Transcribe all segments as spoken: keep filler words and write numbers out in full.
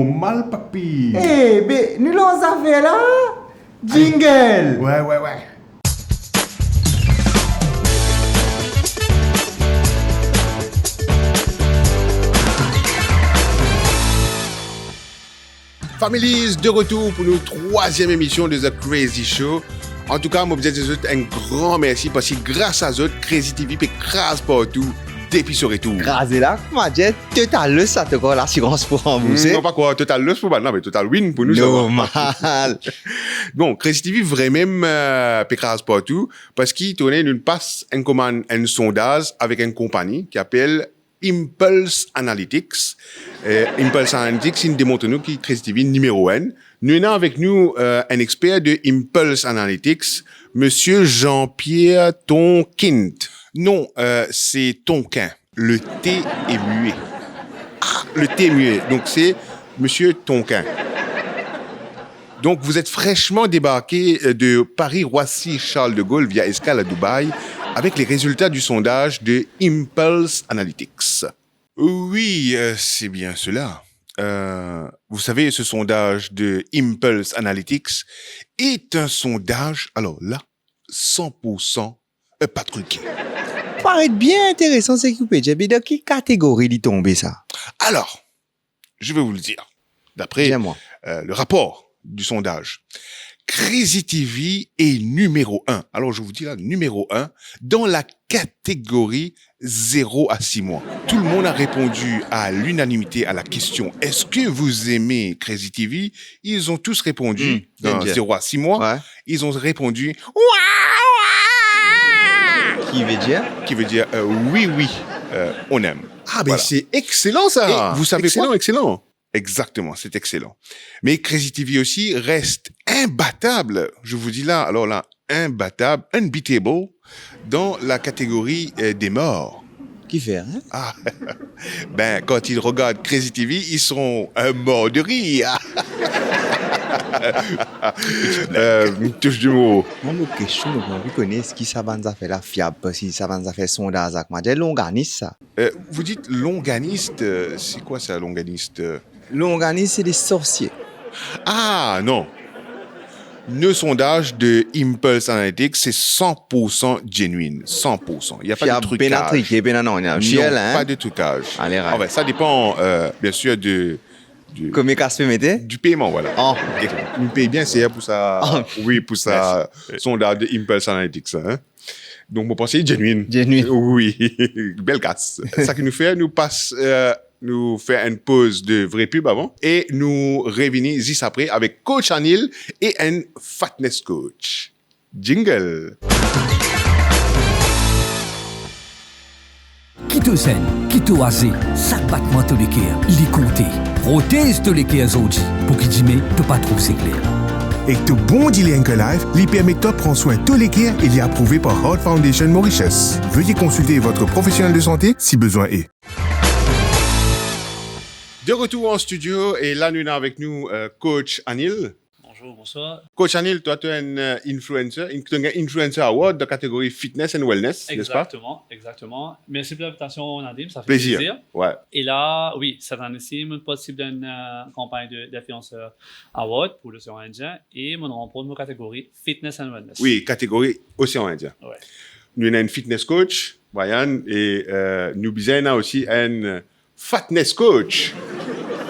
Normal, papi. Eh, be, nou lans zafer la. Jingle. Wey, wey, wey. Families, de retour pou nou trwaziem emision de The Crazy Show. Antouka, mo bizin dir zot enn gran mersi parski gras a zot, Crazy T V pe kraz partou depi so retour. Kraze la, kouma dir, total loss sa, to krwar lasirans pou ranbourse? Hmm, mo pa krwar total loss pou bann la, me total win pou nou, sa va. Normal. Bon, Crazy T V vremem, eh, pe kraz partou, parski tourne nou pas enn kouma enn sondaz avek enn konpani ki apel Impulse Analytics. Eh, Impulse Analytics inn demont nou ki Crazy T V nimero enn. Nou ena avek nou, eh, enn exper de Impulse Analytics, Monsieur Jean-Pierre Tonkin. Non, eh, se Tonkin. Le T est muet. Ah, le T est muet. Donc, c'est Monsieur Tonkin. Donc, vous êtes fraîchement débarqué, euh, de Paris-Roissy-Charles de Gaulle via escale à Dubaï avec les résultats du sondage de Impulse Analytics. Oui, euh, c'est bien cela. Euh, vous savez, ce sondage de Impulse Analytics est un sondage, alors là, cent pour cent, euh, pas truqué. Paret bien interesan seki ou pe dir, me dan ki kategori li tonbe sa? Alors, je vais vous le dire. D'après, euh, le rapport du sondage, Crazy T V est numéro un. Alors, je vous dis là, numéro un dans la catégorie zéro à six mois. Tout le monde a répondu à l'unanimité à la question, est-ce que vous aimez Crazy T V? Ils ont tous répondu, hmm, dans zéro à six mois. Ouais. Ils ont répondu, ouah, ouah. Qui veut dire? Qui veut dire, euh, oui, oui, euh, on aime. Ah, ben, voilà. C'est excellent, ça. Et vous savez quoi? Excellent, excellent. Exactement, c'est excellent. Mais Crazy T V aussi reste imbattable. Je vous dis là, alors là, imbattable, unbeatable, dans la catégorie, euh, des morts. Kifer, hein? Ah, ben, quand ils regardent Crazy T V, ils seront, euh, morts de rire. Euh, touche d'humour. Mwa, mo kestion, mo anvi kone eski sa bann zafer la fiab, parski sa bann zafer sondaz la, kouma dir, longanis sa. Euh, vous dites longaniste, euh, c'est quoi ça, longaniste? Longanis, c'est des sorciers. Ah, non. Le sondage de Impulse Analytics, c'est cent pour cent genuine, cent pour cent. Il y a pas de trucage. Fiab, pena trike, pena nanye, hein. Non, pas de trucage. Allez, enfin, ça dépend, euh, bien sûr, de, du, konbien kas pe mete? Du paiement, voilà. Ah, ok. Nou pey bien ser pou sa. Ah. Oui, pou sa, merci, sondaz de Impulse Analytics, hein. Donk, mo panse genuine. Genuine. Oui, bel kas. Seki nou fer, nou pas, euh, nou fer enn poz de vre pub avan e nou revini zis apre avek Coach Anil e enn fatness coach. Jingle. Ki to zenn, ki to aze, sak batman to leker, li konte. Protez to leker zordi, pou ki dime to pa trouv sekler. Ek to bon dile Anchor Life, li permet twa pran swin to leker e li aprouve par Heart Foundation Mauritius. Veuillez consulter votre professionnel de santé si besoin est. De retour en studio e la nou ena avek nou, euh, Coach Anil. Bonjour, bonsoir. Coach Anil, twa to enn, euh, influencer, in-, to gagn Influencer Award dan kategori fitness and wellness, n'est-ce pas? Exactement, exactement. Merci pour l'invitation, Nadim, ça fait plaisir. Plaisir. Ouais. E la, oui, cette année-ci, mo partisip dan enn, euh, kanpagn de, d'Influencer Award pour l'océan Indien e mo ranport mo kategori fitness and wellness. Oui, kategori océan Indien. Ouais. Nou ena enn fitness coach, Brian, e, euh, nou bizin ena osi enn fatness coach.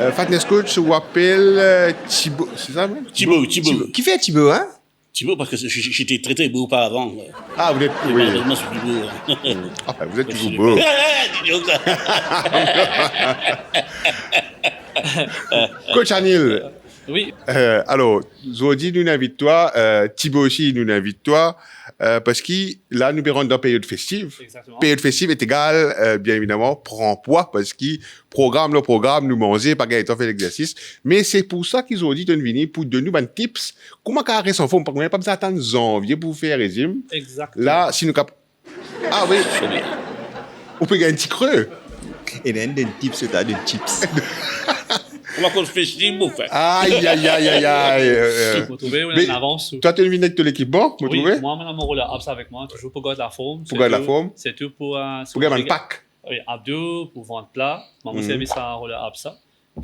Euh, fatness coach, ou apel, euh, Thibaut, c'est ça, non? Thibaut, Thibaut. Thibaut. Kifer Thibaut, hein? Thibaut, parce que je, je, j'étais très, très beau auparavant, ouais. Ah, vous êtes, oui. Et malheureusement, je suis plus beau, hein. Ah, vous êtes toujours beau. Dis donc ça. Coach Anil, Wi. Eh, alor, zordi nou invit twa, eh, Tibo osi nou invit twa, eh, parski la nou pe rant dan peryod festiv. Exakteman. Peryod festiv, legal, eh, bien evidaman, pran pwa, parski program lor program, nou manze, pa gagn letan fer legzersis. Me se pou sa ki zordi to'nn vini pou donn nou bann tips, kouma kapav res anform, parski pa bizin atann zanvie pou fer rezim. Exakteman. La, si nou kap-, ah wi. Ou pe gagn ti kre. Ena enn donn tips, ota donn chips. Kouma koz festiv, mo frer. Ay, ay, ay, ay, ay. Mo trouve ou ena avans ou. Twa, to'nn vinn avek to lekipman, mo trouve. Wi, mwa, mo ena mo roller abs avek mwa, touzour pou gard laform. Pou gard laform. Sirtou pou, eh, pou gard bann pak. Wi, abdo, pou vant pla. Mwa, mo servi sa roller abs sa,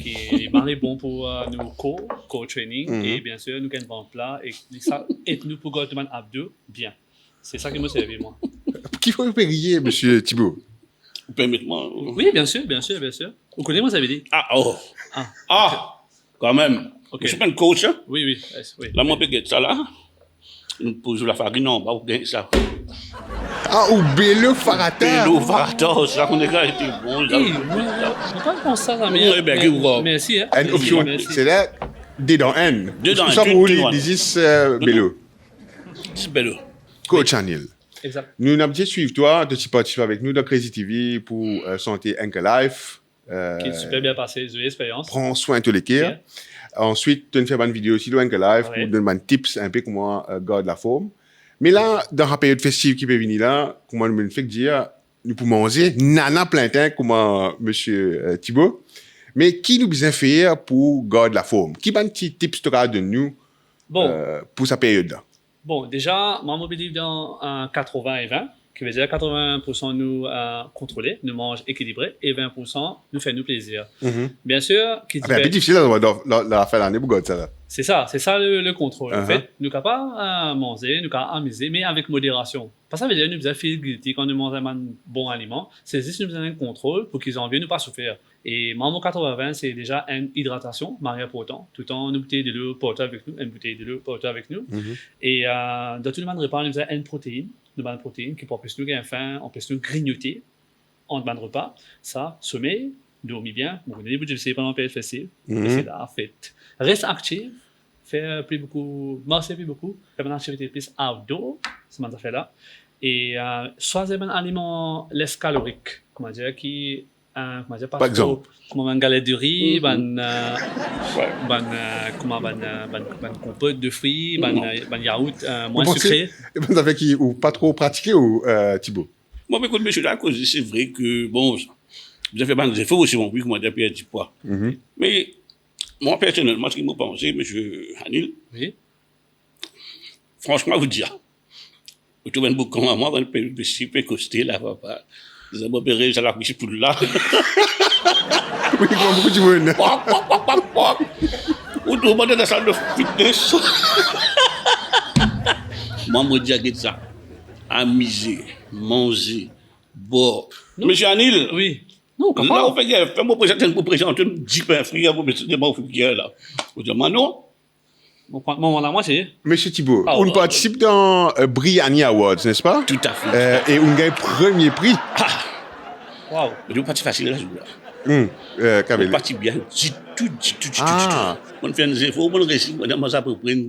ki li mari bon pou, eh, nou kor, core training, e biensir, nou gagn vant pla, e li sa ed nou pou gard nou bann abdo bien. Se sa ki mo servi, mwa. Ki fer ou pe riye, misie Tibo? Ou permet mwa? Wi, biensir, biensir, biensir. Ou kone mwa, sa ve dir. Ah, oh. Ah, kanmem. Ok. Mo se pa enn coach, hein? Wi, wi, yes, wi. La, mo pe get sa la. Nou poz lafarin anba, ou gagn sa. Ah, ou belo farata. Belo farata, sa konn gagn, ti bon, sa. Wi, wi, wi. Mo pa pans sa, sa, me, wi, bien, me, ki ou mersi, hein. Enn opsion, mersi. Se la, de dan enn. De dan enn, sa pou li, li zis, eh, belo. Zis belo. Coach Anil. Exakt. Nou, nou abitie swiv twa, to ti partisip avek nou dan Crazy T V pou, eh, sante Anchor Life. Eh, ki super bien pase, zoli experyans. Pran swin to leker. Bien. Answit, to'nn fer bann video osi lor Anchor Life pou donn bann tips inpe kouma, eh, gard laform. Me la, dan sa peryod festiv ki pe vini la, kouma nou fek dir, nou pou manze, nana plenten kouma misie, eh, Tibo. Me ki nou bizin fer pou gard laform? Ki bann ti tips to kapav donn nou, eh, pou sa peryod la? Bon, deza, mwa, mo believe dan, eh, katrovin e vin, ki ve dir katrovin poursan nou, eh, kontrole, nou manz ekilibre, e vin poursan nou fer nou plezir. Biensir, ki... Ape difisil la, dan, dan, dan lafin lane pou gard sa la. Se sa, se sa le, le kontrol. Anfet, nou kapav, eh, manze, nou kapav amize, me avek moderasion. Pa sa ve dir nou bizin feel guilty kan nou manz enn bon aliman, se zis nou bizin enn kontrol pou ki zanvie nou pa soufer. E mwa, mo katrovin vin, se deza enn idratasion, mari inportan. Toultan, nou boutey delo partou avek nou, enn boutey delo partou avek nou. E, eh, dan tou nou bann repa, nou bizin enn protein, nou bann protein ki pou anpes nou gagn fin, anpes nou grignote ant bann repa. Sa, somey, dormi bien, mo kone li pou difisil pandan peryod festiv, me se la fet. Res aktif, fer pli boukou, marse pli boukou, fer bann aktivite plis outdoor, sa bann zafer la. E, eh, swazir bann aliman les kalorik, kouma dir, ki, eh, kouma dir, pa tro, kouma bann galet de ri, bann, eh, bann, eh, kouma bann, eh, bann, bann konpot de fri, bann, eh, bann yaourt, eh, mwin sikre. E bann zafer ki ou pa tro pratike ou, eh, Tibo? Mwa, me kot misie la koze, se vre ki, bon, bizin fer bann zefor osi, bon, wi, kouma dir, perdi pwa. Me mwa, personelman, seki mo panse, misie Anil, wi, fransman, mo dir, ou trouv enn boukan mama, bann pe, pe, pe koste la, papa. Zot pe rez sa lakwis poul la. Wi, kouma boukou dimoun. Pok, pok, pok, pok, pok. Ou trouv mwa dan lasal de fitness. Mwa, mo dir, get sa. Amize, manze, bwar. Non. Misie Anil. Wi. Non, ou kapav. La, ou fer, fer mo prezant, mo prezant enn dipin fri, mo met devan ou figir la. Ou dir mwa non. Mo pran moman la, mwa, se... Misie Tibo, ah, ou'nn partisip dan, eh, Briani Awards, nespa? Toutafe. Eh, e ou'nn gagn premie pri. Ah! Waw. Me li pa ti fasil la, zour la. Hmm. Eh, Kavel. Li pa ti bien ditou, ditou, ditou, ditou. Ah. Mo'nn fer enn zefor, mo'nn resi, mo'nn manz apepre enn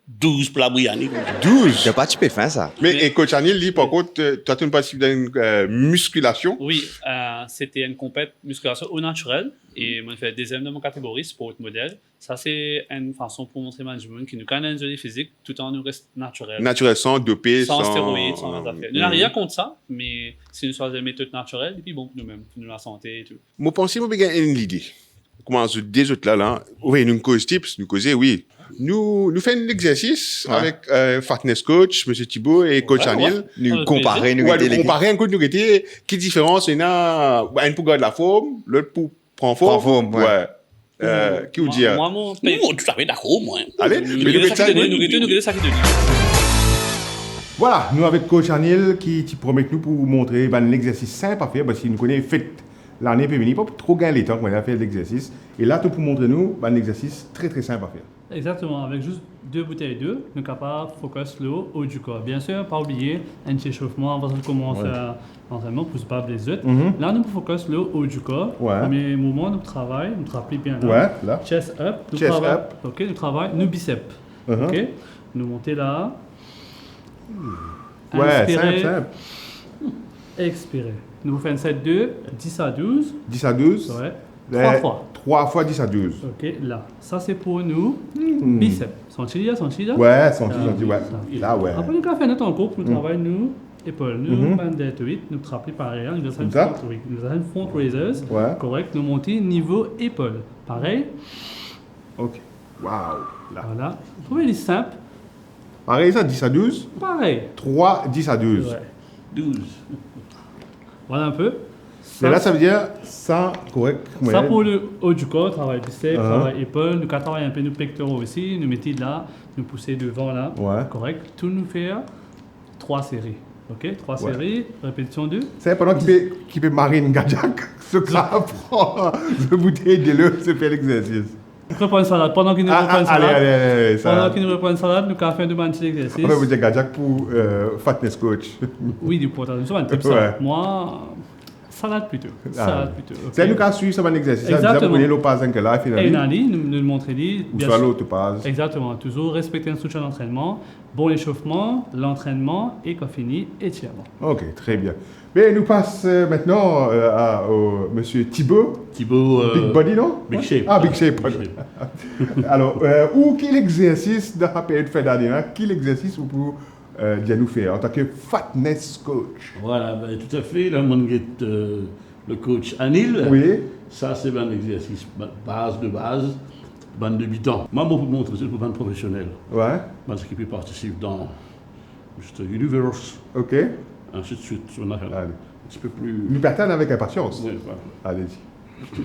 douz pla briani. Douz? Li pa ti pe fin, sa. Me, me e coach Anil, li, par kont, eh, twa, to'nn partisip dan enn, eh, miskilasion. Wi, eh, se te enn konpet miskilasion o natirel, e mo'nn fer deziem dan mo kategori, sport model. Sa se enn fason pou montre bann dimoun ki nou kapav ena enn zoli fizik, toutan nou res natirel. Natirel, san dope, san, san steroid, san zafer. Nou nanye kont sa, me si nou swazir enn metod natirel, li pli bon pou noumem, pou nou lasante e tou. Mo panse mo pe gagn enn lide. Kouma zot de zot la, la, wi, nou koz tips, nou koze, wi. Nou, nou fer enn legzersis avek, eh, fitness coach, misie Tibo e coach Anil. Nou konpare, nou gete, konpare enn kou, nou gete ki diferans ena, enn pou gard laform, lot pou pran form. Pran form, wi. Wi. Eh, ki ou dir? Mwa, mwa, mo pe... Non, toutafe dakor, mwa. Ale, nou gete sa ki donn, nou gete, nou gete sa ki donn. Vwala, nou avek coach Anil ki ti promet nou pou montre bann legzersis sinp a fer, parski nou kone fet Lane pe vini, pa pou tro gagn letan, kouma fer lexersis. E la, to pou montre nou bann lexersis tre, tre sinp a fer. Exactement, avec juste deux bouteilles d'eau, nou kapav focus le haut du corps. Bien sûr, pas oublier un petit échauffement avant de commencer Ouais. euh, l'entraînement pour pas blesser. Mhm. Là, nous focus le haut du corps. Ouais. Premier mouvement, nous travaillons, nous travaillons bien là. Ouais, là. Chest up, nous Chest travaillons. Up. Ok, nous travaillons, nos biceps. Mhm. Ok, nous montons là. Ouais, Inspirez. Simple, simple. Expirez. Nou fer enn set de dix à douze. Dix à douze. Ouais. Eh, trois fois. Trois fois dix à douze. Ok, la. Sa se pou nou Hmm. bicep. Santi li la, santi la? Ouais, santi, Ah, santi, oui, ouais. Sa. La, ouais. Apre, nou kapav fer lot ankor pou nou Hmm. travay nou epol. Nou, Mhm. bann deltoid, nou trap li parey, hein. Nou fer Koumsa? Front, oui. Nou fer front raisers. Ouais. Korek. Nou mont nivo epol. Parey. Ok. Wow. La. Voilà. Trouve li sinp. Parey sa, dix à douze? Parey. Trois, dix à douze. Ouais. Douze. Voilà un peu. Me la, sa vedir sa, korek, sa pou le haut du corps, travay bicep, Uh-huh. travay epol, nou kapav travay inpe nou pectoraux aussi, nou met li la, nou pouse devan la, Ouais. korek. Tou nou fer trois séries, ok? Trois Ouais. séries, répétition deux. Sa, pandan ki pe, ki pe mare enn gadiak, so kapav pran enn boutey delo, so fer lexersis. Repran salad, pandan ki nou Ah, repran ah, ale, salad, ale, ale, ale, sa. Pandan ki nou repran salad, nou kapav fer de bann ti lexersis. Anfin, ou dir gadiak pou, euh, fatness coach. Oui, nou pou atann, nou sa, bann tips sa. Ouais. Moi, salad plito. Ah. Salad plito, ok. Sa, nou kapav swiv sa bann lexersis, hein, Exactement. Abonné lor paz Anchor Life, Enali. Enali, nou, nou montre li, Ou bien swa sûr. Lor to paz. Exactement, toujours respecter instruction d'entraînement, bon échauffement, l'entraînement, et quand fini, étirement. Ok, très bien. Me nou pas, euh, maintenant, euh, à, au monsieur Thibaut. Thibaut, euh, Big Body, non? Big Shape. Ah, Big Shape, Big pardon. Shape. Alors, euh, ou ki lexersis dan sa period fin dane la, ki lexersis ou pou, euh, dir nou fer antan ki fatness coach? Voilà, ben, tout à fait. La, mo get, euh, le coach Anil. Oui. Sa, se bann lexersis ba-, baz de baz, bann debitan. Moi, mo pou montre, se pou bann profesionel. Ouais. Bann ki pe partisip dan Mister Universe. Ok. Ainsi de suite, so bann afer la. Allez. Un petit peu plus Nou pe atann avek inpasians. Oui, voilà. Allez-y.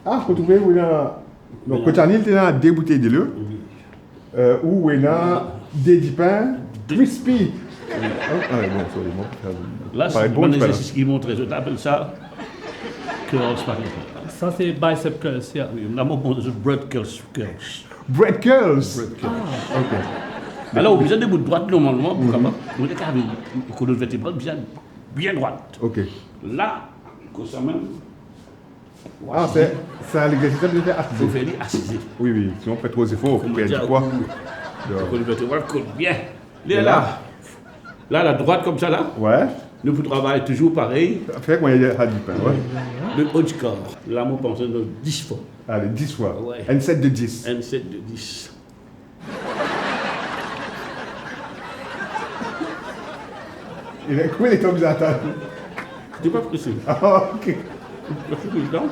Ah, ou trouve, ou ena, donk, Coach Anil, ti ena de boutey delo. Oui. Euh, ou ena de dipin De crispy. Oui. Oh, ah, bon, sorry, moi. La, Pareil, se bon, bann lexersis ki montre, zot apel sa curls, par exemple. Sa, se bicep curls, yeah. Oui, la, mo montre zot bread curls, curls. Bread curls? Bread curls. Ah. Ok. Alor, ou bizin debout drwat normalman, pou Mhm. kapav, ou kapav, ou kolonn vertebral bien, bien drwat. Ok. La, koumsa mem. Ah, c'est, c'est un exercice de faire assisé. Fo fer li asize. Oui, oui, sinon on fait trop d'efforts, on perd du poids. Kouma dir, ou, ou kolonn vertebral kot bien. Li la. La, la drwat koumsa la. Ouais. Nou pou travay touzour parey. Fer kouma dir, sa dipin, ouais. Le haut du corps. La, mo panse nou dis fwa. Allez, dix fois. Ouais. Un set de dix. Un set de dix. E la, konbien letan bizin atann? Li pa prese. Ah, ok. Li pa prese letan.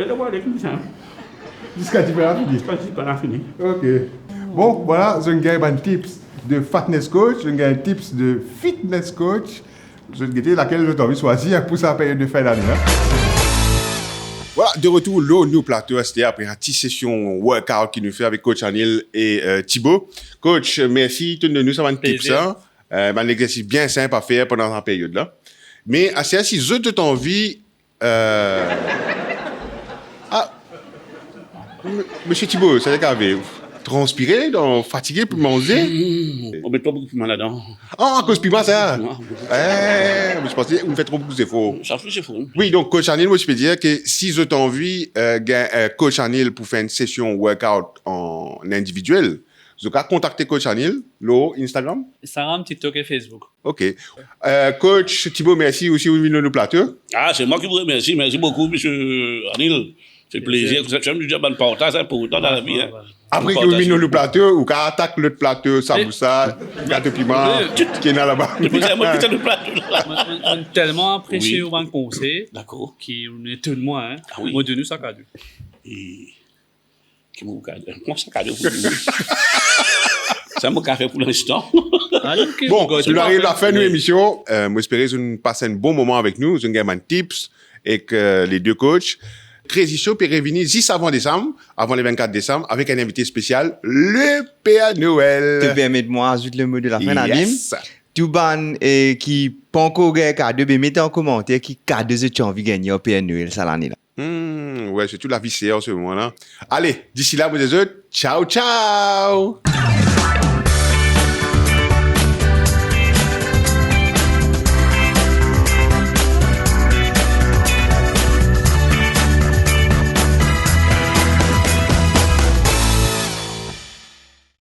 E la, voilà, koumsa. Ziska dipin la fini. Ziska dipin la fini. Ok. Bon, voilà, zot inn gagn bann tips de fatness coach, zot inn gagn tips de fitness coach. Zot gete lakel zot anvi swazir pou sa period de fin dane, hein. Voilà, de retour lor nou plato, aster apre sa ti sesion workout ki nou fer avek Coach Anil e, euh, Thibaut. Coach, mersi, to donn nou sa bann tips, hein. Plezir. Euh, bann lexersis bien sinp a fer pandan sa period la. Me aster, si zot, zot anvi Euh, ah, m-, Monsieur Thibaut, sa vedir ki ou transpire, dan, fatige pou manze? Mm, on met pas beaucoup de piment là-dedans. Ah, akoz piman sa? Piman. Eh, mo ti panse ou fer tro boukou zefor. Sa fou, se fou. Oui, donk, Coach Anil, mo ti pe dir ke si zot anvi, euh, gagn, euh, Coach Anil pou fer enn sesion workout an individiel, zot kapav kontakte Coach Anil lor Instagram? Instagram, TikTok e Facebook. Ok. Euh, Coach Thibaut, mersi osi, ou vinn lor nou plato. Ah, c'est moi qui vous remercie. Merci beaucoup, monsieur Anil. C'est plaisir. Plaisir. Sa, sa, nou dir bann partaz inportan dan lavi, hein. Apre ki ou vinn lor nou plato, ou kapav atak lot plato, samousa, gato piman, ki ena laba. Mo, mo, mo telman apresie ou bann konsey. Dakor. Ki ou ena tou mwa, hein. Ah oui. Mo donn ou sa kado. E Ki mo kado? Mo sa kado pou ou. Sa mo kafe pou linstan. Bon, nou ariv lafin nou emision. Euh, mo espere zot inn pas enn bon moman avek nou, zot inn gagn bann tips ek, euh, le de coach. Crazy Show pe revini zis avan Desam, avan le vennkat Desam, avek enn invite spesial, le Père Noël. To permet mwa azout le mo de lafin, Nadim. Yes. tou bann, eh, ki pankor gagn kado, be met an komanter ki kado zot ti anvi gagne ar Père Noël sa lane la. Hmm, ouais, surtout la vie chère en ce moment-là. Allez, d'ici là, mo dir zot, ciao, ciao!